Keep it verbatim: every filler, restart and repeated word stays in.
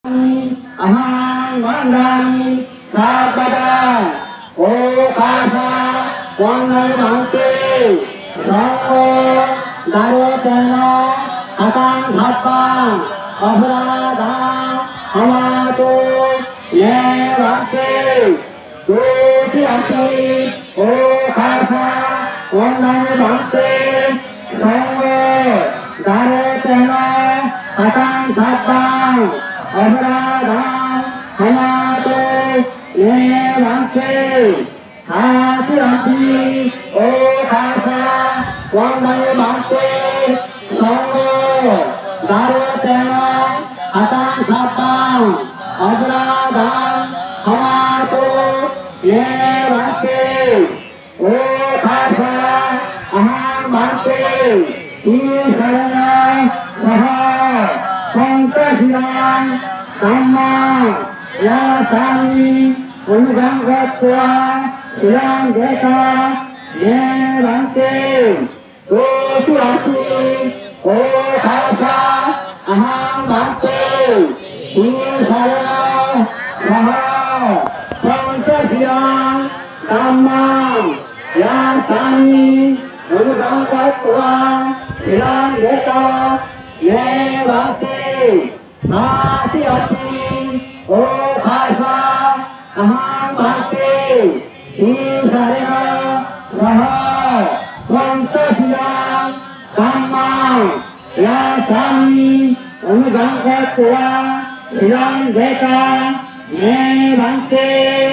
ahaṃ vandāmi sabbadā. Okāsa vandāmi bhante. Saṅgho dāro tena hataṃ sabbaṃ aparādhaṃ khamatu me bhante. Dutiyampi okāsa vandāmi bhante. Saṅgho dāro tena hataṃ sabbaṃ aparādhaṃ khamatu me bhante. Tatiyampi okāsa vandāmi bhante. Saṅgho dāro tena hataṃ sabbaṃ aparādhaṃ khamatu me bhante. Okāsa ahaṃ bhante tisaraṇena saha pañca sīlāni dhammaṃ yācāmi, anuggahaṃ katvā sīlaṃ detha me bhante. Dutiyampi okāsa ahaṃ bhante tisaraṇena saha pañca sīlāni dhammaṃ yācāmi, anuggahaṃ katvā sīlaṃ detha me bhante. Tatiyampi okāsa ahaṃ bhante tisaraṇena saha pañca sīlāni dhammaṃ yācāmi, anuggahaṃ katvā sīlaṃ detha me bhante.